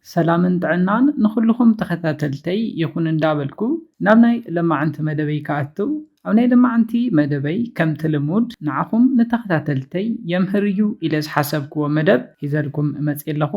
ሰላምን ጥዕናን ንኹልኹም ተኸታተልተይ ይኹን እንዳበልኩ ናብ ናይ ለማዓንቲ መደበይ ክኣትው፣ ኣብ ናይ ለማዓንቲ መደበይ ከምቲ ልሙድ ንዓኹም ንተኸታተልተይ የምህር እዩ ኢለ ዝሓሰብክዎ መደብ ሒዘልኩም እመጽእ ኣለኹ።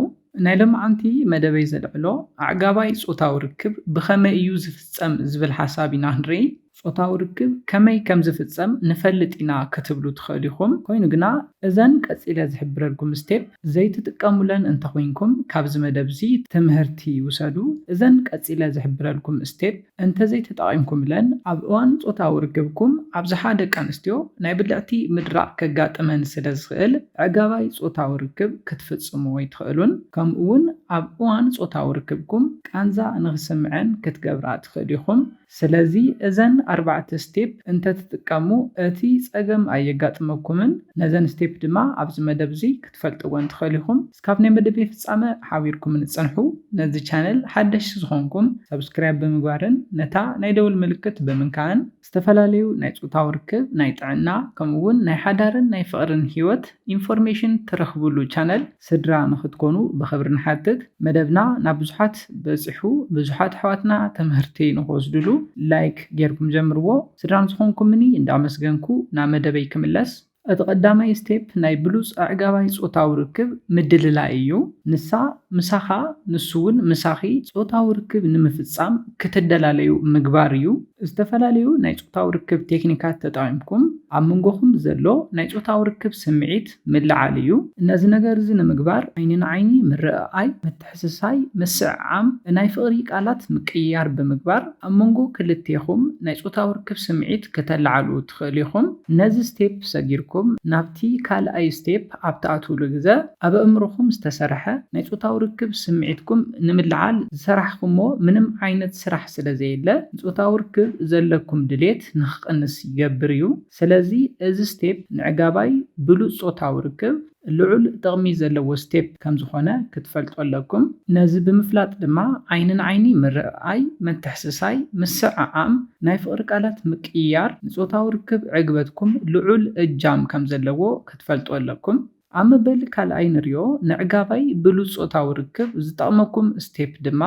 ናይ ለማዓንቲ መደበይ ዘልዕሎ ኣዕጋባይ ጾታዊ ርክብ ብኸመይ እዩ ዝፍጸም ዝብል ሓሳብ ኢና ክንርኢ። ጾታዊ ርክብ ከመይ ከም ዝፍጸም ንፈልጥ ኢና ክትብሉ ትኽእሉ ኢኹም። ኮይኑ ግና እዘን ቀጺለ ዝሕብረልኩም ስቴፕ ዘይትጥቀሙለን እንተኾይንኩም ካብዚ መደብ እዚ ትምህርቲ ውሰዱ። እዘን ቀጺለ ዝሕብረልኩም ስቴፕ እንተዘይተጠቒምኩምለን ኣብ እዋን ጾታዊ ርክብኩም ኣብዝሓ ደቂ ኣንስትዮ ናይ ብልዕቲ ምድራቕ ከጋጥመን ስለ ዝኽእል ኣዕጋባይ ጾታዊ ርክብ ክትፍጽሙ ኣይትኽእሉን። ከምኡ እውን ኣብ እዋን ጾታዊ ርክብኩም ቃንዛ ንኽስምዐን ክትገብራ ትኽእሉ ኢኹም። ስለዚ እዘን ኣርባዕተ ስቴፕ እንተትጥቀሙ እቲ ጸገም ኣየጋጥመኩምን። ነዘን ስቴፕ ድማ ኣብዚ መደብ እዚ ክትፈልጥወን ትኽእሉ ኢኹም። እስካብ ናይ መደብ ፍጻመ ሓቢርኩም ንጽንሑ። ነዚ ቻነል ሓደሽቲ ዝኾንኩም ሰብስክራይብ ብምግባርን ነታ ናይ ደውል ምልክት ብምንካእን ዝተፈላለዩ ናይ ጾታዊ ርክብ፣ ናይ ጥዕና፣ ከምኡ እውን ናይ ሓዳርን ናይ ፍቕርን ህይወት ኢንፎርሜሽን ትረኽብሉ ቻነል ስድራ ንኽትኮኑ ብኽብሪ ንሓትት። መደብና ናብ ብዙሓት በጺሑ፣ ብዙሓት ኣሕዋትና ትምህርቲ ንኽወስድሉ ላይክ ጌርኩም ጀምርዎ። ስድራ ንዝኾንኩምኒ እንዳመስገንኩ ናብ መደበይ ክምለስ። እቲ ቀዳማይ ስቴፕ ናይ ብሉጽ ኣዕጋባይ ጾታዊ ርክብ ምድልላይ እዩ። ንሳ ምሳኻ ንሱ እውን ምሳኺ ጾታዊ ርክብ ንምፍጻም ክትደላለዩ ምግባር እዩ። ዝተፈላለዩ ናይ ጾታዊ ርክብ ቴክኒካት ተጠቒምኩም ኣብ መንጎኹም ዘሎ ናይ ጾታዊ ርክብ ስምዒት ምልዓል እዩ። ነዚ ነገር እዚ ንምግባር ዓይኒ ንዓይኒ ምርእኣይ፣ ምትሕስሳይ፣ ምስዕዓም፣ ናይ ፍቕሪ ቃላት ምቅይያር ብምግባር ኣብ መንጎ ክልቴኹም ናይ ጾታዊ ርክብ ስምዒት ከተለዓሉ ትኽእሉ ኢኹም። ነዚ ስቴፕ ሰጊርኩም ናብቲ ካልኣይ ስቴፕ ኣብ ትኣትውሉ ግዘ ኣብ ኣእምሮኹም ዝተሰርሐ ናይ ጾታዊ ርክብ ስምዒትኩም ንምልዓል ዝሰራሕኹሞ ምንም ዓይነት ስራሕ ስለ ዘየለ ንጾታዊ ርክብ ዘለኩም ድሌት ንኽቕንስ ይገብር እዩ። ስለዚ እዚ ስቴፕ ንዕጋባይ ብሉጽ ጾታዊ ርክብ ልዑል ጥቕሚ ዘለዎ ስቴፕ ከም ዝኾነ ክትፈልጡ ኣለኩም። ነዚ ብምፍላጥ ድማ ዓይኒ ንዓይኒ ምርእኣይ፣ ምትሕስሳይ፣ ምስዕዓም፣ ናይ ፍቕሪ ቃላት ምቅይያር ንጾታዊ ርክብ ዕግበትኩም ልዑል እጃም ከም ዘለዎ ክትፈልጡ ኣለኩም። ኣብ መበል ካልኣይ ንሪኦ ንዕጋባይ ብሉጽ ጾታዊ ርክብ ዝጠቕመኩም ስቴፕ ድማ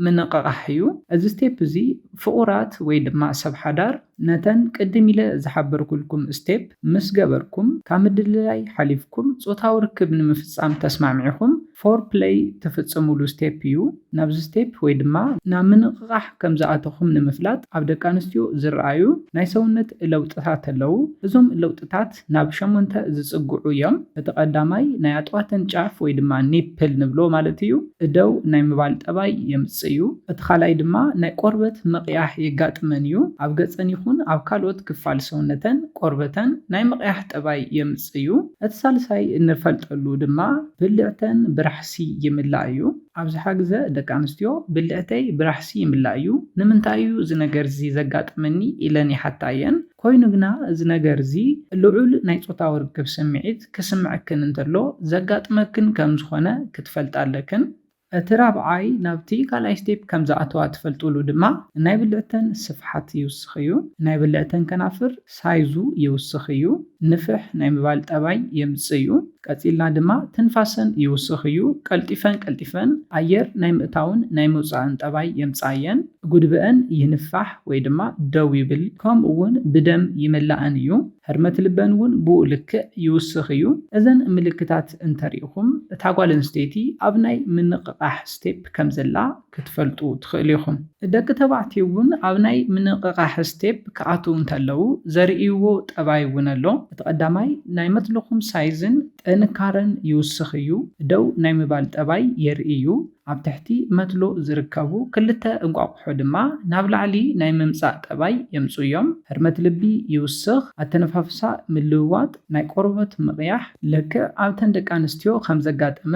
ምንቕቓሕ እዩ። እዚ ስቴፕ እዚ ፍቑራት ወይ ድማ ሰብ ሓዳር ነተን ቅድም ኢለ ዝሓበርኩልኩም ስቴፕ ምስ ገበርኩም ካብ ምድልላይ ሓሊፍኩም ጾታዊ ርክብ ንምፍጻም ተስማሚዕኹም ፎር ፕለይ ትፍጽሙሉ ስቴፕ እዩ። ናብዚ ስቴፕ ወይ ድማ ናብ ምንቕቓሕ ከም ዝኣተኹም ንምፍላጥ ኣብ ደቂ ኣንስትዮ ዝረኣዩ ናይ ሰውነት ለውጥታት ኣለዉ። እዞም ለውጥታት ናብ ሸሞንተ ዝጽግዑ እዮም። እቲ ቀዳማይ ናይ ኣጥዋተን ጫፍ ወይ ድማ ኒፕል ንብሎ ማለት እዩ። እደው ናይ ምባል ጠባይ የምጽእ እዩ። እቲ ካልኣይ ድማ ናይ ቆርበት ምቕያሕ የጋጥመን እዩ። ኣብ ገጸን ይኹን ኣብ ካልኦት ክፋል ሰውነተን ቆርበተን ናይ ምቕያሕ ጠባይ የምጽእ እዩ። እቲ ሳልሳይ እንፈልጠሉ ድማ ብልዕተን ብራሕሲ ይምላእ እዩ። ኣብዝሓ ግዘ ደቂ ኣንስትዮ ብልዕተይ ብራሕሲ ይምላእ እዩ። ንምንታይ እዩ እዚ ነገር እዚ ዘጋጥመኒ ኢለን ይሓታ እየን። ኮይኑ ግና እዚ ነገር እዚ ልዑል ናይ ጾታዊ ርክብ ስምዒት ክስምዐክን እንተሎ ዘጋጥመክን ከም ዝኾነ ክትፈልጣ ኣለክን። እቲ ራብዓይ ናብቲ ካልኣይ ስቴፕ ከም ዝኣተዋ ትፈልጥሉ ድማ ናይ ብልዕተን ስፍሓት ይውስኽ እዩ። ናይ ብልዕተን ከናፍር ሳይዙ ይውስኽ እዩ። ንፍሕ ናይ ምባል ጠባይ የምጽእ እዩ። ቀጺልና ድማ ትንፋሰን ይውስኽ እዩ። ቀልጢፈን ቀልጢፈን ኣየር ናይ ምእታውን ናይ ምውጻእን ጠባይ የምጽኣየን። ጉድበአን ይንፋሕ ወይ ድማ ደው ይብል። ከምኡ እውን ብደም ይመላእን እዩ። ህርመት ልበን እውን ብኡ ልክዕ ይውስኽ እዩ። እዘን ምልክታት እንተሪእኹም እታ ጓል ኣንስተይቲ ኣብ ናይ ምንቕቓሕ ስቴፕ ከም ዘላ ክትፈልጡ ትኽእሉ ኢኹም። ደቂ ተባዕትዮ እውን ኣብ ናይ ምንቕቓሕ ስቴፕ ክኣትዉ እንተለዉ ዘርእይዎ ጠባይ እውን ኣሎ። እቲ ቀዳማይ ናይ መትልኹም ሳይዝን ጥንካረን ይውስኽ እዩ። ደው ናይ ምባል ጠባይ የርኢ እዩ። ኣብ ትሕቲ መትሎ ዝርከቡ ክልተ እንቋቑሖ ድማ ናብ ላዕሊ ናይ ምምጻእ ጠባይ የምጽኡ እዮም። ህርመት ልቢ ይውስኽ፣ ኣተነፋፍሳ ምልውዋጥ፣ ናይ ቆርበት ምቕያሕ፣ ልክዕ ኣብተን ደቂ ኣንስትዮ ከም ዘጋጠመ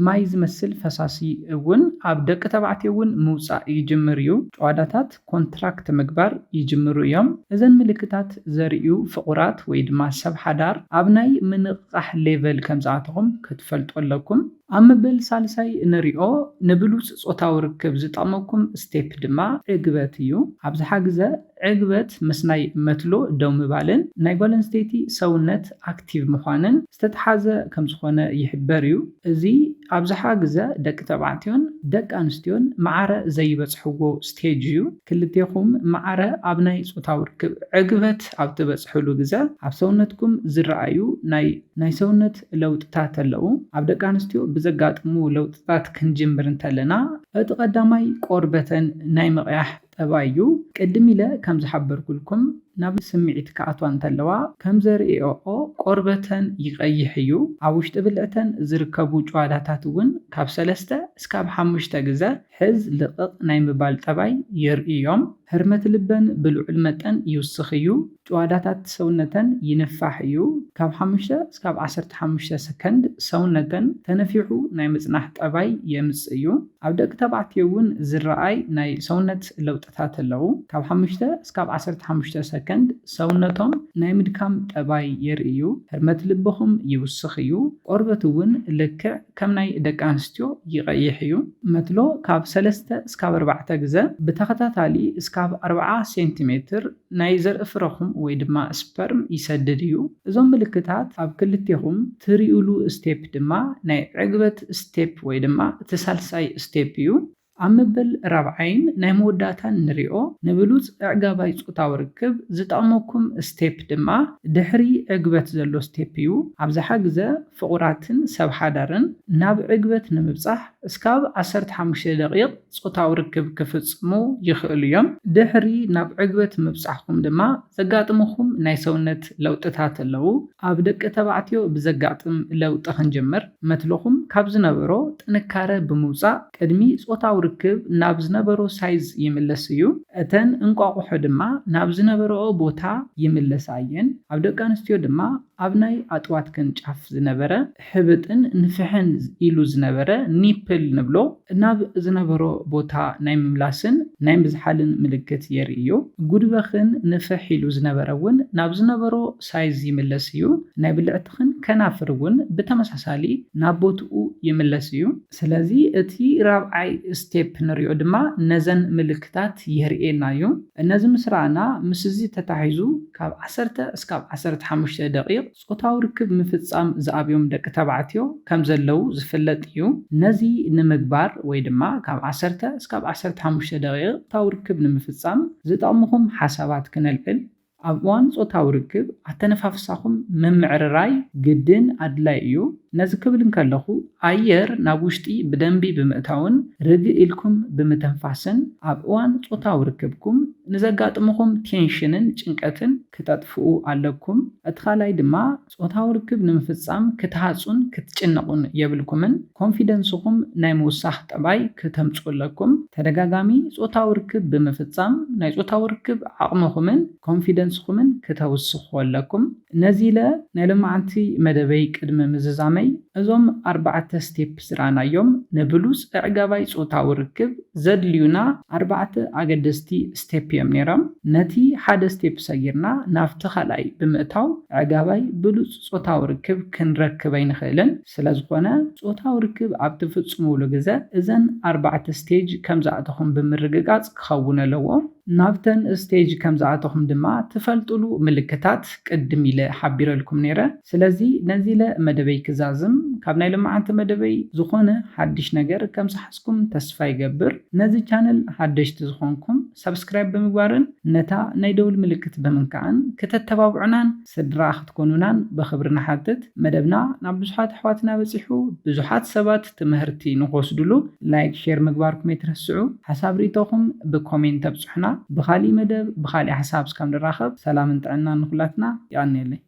ማይ ዝመስል ፈሳሲ እውን ኣብ ደቂ ተባዕትዮ እውን ምውጻእ ይጅምር እዩ። ጭዋዳታት ኮንትራክት ምግባር ይጅምሩ እዮም። እዘን ምልክታት ዘርእዩ ፍቑራት ወይ ድማ ሰብ ሓዳር ኣብ ናይ ምንቕቓሕ ሌቨል ከም ዝኣተኹም ክትፈልጡ ኣለኩም። ኣብ መበል ሳልሳይ እንሪኦ ንብሉጽ ጾታዊ ርክብ ዝጠቕመኩም ስቴፕ ድማ ዕግበት እዩ። ኣብዝሓ ግዘ ዕግበት ምስ ናይ መትሎ ደው ምባልን ናይ ጓል ኣንስተይቲ ሰውነት ኣክቲቭ ምዃንን ዝተተሓዘ ከም ዝኾነ ይሕበር እዩ። እዚ ኣብዝሓ ግዘ ደቂ ተባዕትዮን ደቂ ኣንስትዮን ማዕረ ዘይበፅሕዎ ስቴጅ እዩ። ክልቴኹም ማዕረ ኣብ ናይ ፆታዊ ርክብ ዕግበት ኣብ ትበፅሕሉ ግዘ ኣብ ሰውነትኩም ዝረኣዩ ናይ ናይ ሰውነት ለውጥታት ኣለዉ። ኣብ ደቂ ኣንስትዮ ብዘጋጥሙ ለውጥታት ክንጅምር እንተለና እቲ ቀዳማይ ቆርበተን ናይ ምቕያሕ ጠባይ እዩ። ቅድም ኢለ ከም ዝሓበርኩልኩም ናብ ስምዒት ክኣትዋ እንተለዋ ከም ዘርእኦኦ ቆርበተን ይቐይሕ እዩ። ኣብ ውሽጢ ብልዕተን ዝርከቡ ጭዋዳታት እውን ካብ ሰለስተ እስካብ ሓሙሽተ ግዘ ሕዝ ልቕቕ ናይ ምባል ጠባይ የርእዮም። ህርመት ልበን ብልዑል መጠን ይውስኽ እዩ። ጭዋዳታት ሰውነተን ይንፋሕ እዩ። ካብ ሓሙሽተ እስካብ ዓሰርተ ሓሙሽተ ሰከንድ ሰውነተን ተነፊሑ ናይ ምጽናሕ ጠባይ የምጽእ እዩ። ኣብ ደቂ ተባዕትዮ እውን ዝረኣይ ናይ ሰውነት ለውጥታት ኣለዉ። ካብ ሓሙሽተ እስካብ ዓሰርተ ሓሙሽተ ሰከንድ ሰውነቶም ናይ ምድካም ጠባይ የርእዩ። ህርመት ልብኹም ይውስኽ እዩ። ቆርበት እውን ልክዕ ከም ናይ ደቂ ኣንስትዮ ይቐይሕ እዩ። መትሎ ካብ ሰለስተ እስካብ ኣርባዕተ ግዘ ብተኸታታሊ እስካብ ኣርብዓ ሴንቲሜትር ናይ ዘርኢ ፍረኹም ወይ ድማ ስፐርም ይሰድድ እዩ። እዞም ምልክታት ኣብ ክልቴኹም ትርእዩሉ ስቴፕ ድማ ናይ ዕግበት ስቴፕ ወይ ድማ እቲ ሳልሳይ ስቴፕ እዩ። ኣብ መበል ራብዓይን ናይ መወዳእታን ንሪኦ ንብሉጽ ኣዕጋባይ ጾታዊ ርክብ ዝጠቕመኩም ስቴፕ ድማ ድሕሪ ዕግበት ዘሎ ስቴፕ እዩ። ኣብዝሓ ግዘ ፍቑራትን ሰብ ሓዳርን ናብ ዕግበት ንምብጻሕ እስካብ ዓሰርተ ሓሙሽተ ደቂቕ ጾታዊ ርክብ ክፍጽሙ ይኽእሉ እዮም። ድሕሪ ናብ ዕግበት ምብጻሕኩም ድማ ዘጋጥምኹም ናይ ሰውነት ለውጥታት ኣለዉ። ኣብ ደቂ ተባዕትዮ ብዘጋጥም ለውጢ ክንጅምር፣ መትልኹም ካብ ዝነበሮ ጥንካረ ብምውጻእ ቅድሚ ጾታዊ ርክብ ናብ ዝነበሮ ሳይዝ ይምለስ እዩ። እተን እንቋቑሖ ድማ ናብ ዝነበረኦ ቦታ ይምለሳ እየን። ኣብ ደቂ ኣንስትዮ ድማ ኣብ ናይ ኣጥዋትክን ጫፍ ዝነበረ ሕብጥን ንፍሕን ኢሉ ዝነበረ ኒፕል ንብሎ ናብ ዝነበሮ ቦታ ናይ ምምላስን ናይ ምዝሓልን ምልክት የርኢ እዩ። ጉድበኽን ንፍሕ ኢሉ ዝነበረ እውን ናብ ዝነበሮ ሳይዝ ይምለስ እዩ። ናይ ብልዕትኽን ከናፍር እውን ብተመሳሳሊ ናብ ቦትኡ ይምለስ እዩ። ስለዚ እቲ ራብዓይ ስቴፕ ንሪኦ ድማ ነዘን ምልክታት የርእየና እዩ። ነዚ ምስ ረኣና ምስ እዚ ተታሒዙ ካብ ዓሰርተ እስካብ ዓሰርተ ሓሙሽተ ደቂቕ ጾታዊ ርክብ ምፍጻም ዝኣብዮም ደቂ ተባዕትዮ ከም ዘለዉ ዝፍለጥ እዩ። ነዚ ንምግባር ወይ ድማ ካብ ዓሰርተ እስካብ ዓሰርተ ሓሙሽተ ደቂቕ ጾታዊ ርክብ ንምፍጻም ዝጠቕምኹም ሓሳባት ክነልዕል። ኣብ እዋን ጾታዊ ርክብ ኣተነፋፍሳኹም ምምዕርራይ ግድን ኣድላይ እዩ። ነዚ ክብል እንከለኹ ኣየር ናብ ውሽጢ ብደንቢ ብምእታውን ርግእ ኢልኩም ብምትንፋስን ኣብ እዋን ጾታዊ ርክብኩም ንዘጋጥምኹም ቴንሽንን ጭንቀትን ክተጥፍኡ ኣለኩም። እቲ ካልኣይ ድማ ጾታዊ ርክብ ንምፍጻም ክትሃጹን ክትጭነቑን የብልኩምን። ኮንፊደንስኹም ናይ ምውሳኽ ጠባይ ክተምጽኡ ኣለኩም። ተደጋጋሚ ጾታዊ ርክብ ብምፍጻም ናይ ጾታዊ ርክብ ዓቕምኹምን ኮንፊደንስኹምን ክተውስኹ ኣለኩም። ነዚ ኢለ ናይ ሎማዓንቲ መደበይ ቅድሚ ምዝዛመይ እዞም ኣርባዕተ ስቴፕ ዝረኣናዮም ንብሉጽ ኣዕጋባይ ጾታዊ ርክብ ዘድልዩና ኣርባዕተ ኣገደስቲ ስቴፕ እዮም ነይሮም። ነቲ ሓደ ስቴፕ ሰጊርና ናብቲ ካልኣይ ብምእታው ኣዕጋባይ ብሉጽ ጾታዊ ርክብ ክንረክብ ኣይንኽእልን። ስለዝኾነ ጾታዊ ርክብ ኣብ ትፍጽሙሉ ግዘ እዘን ኣርባዕተ ስቴጅ ከም ዝኣተኹም ብምርግጋጽ ክኸውን ኣለዎ። ናብተን ስቴጅ ከም ዝኣተኹም ድማ ትፈልጥሉ ምልክታት ቅድም ኢለ ሓቢረልኩም ነይረ። ስለዚ ነዚ ኢለ መደበይ ክዛዝም፣ ካብ ናይ ሎማዓንቲ መደበይ ዝኾነ ሓድሽ ነገር ከም ዝሓዝኩም ተስፋ ይገብር። ነዚ ቻነል ሓደሽቲ ዝኾንኩም ሰብስክራይብ ብምግባርን ነታ ናይ ደውል ምልክት ብምንካዕን ክተተባብዑናን ስድራ ክትኮኑናን ብኽብሪ ንሓትት። መደብና ናብ ብዙሓት ኣሕዋትና በጺሑ ብዙሓት ሰባት ትምህርቲ ንክወስድሉ ላይክ፣ ሼር ምግባርኩም ኣይትረስዑ። ሓሳብ ርእይቶኹም ብኮሜንት ተብጽሑና። ብኻሊእ መደብ ብኻሊእ ሓሳብ እስካብ ንራኸብ ሰላምን ጥዕናን ንኹላትና። የቐንየለይ።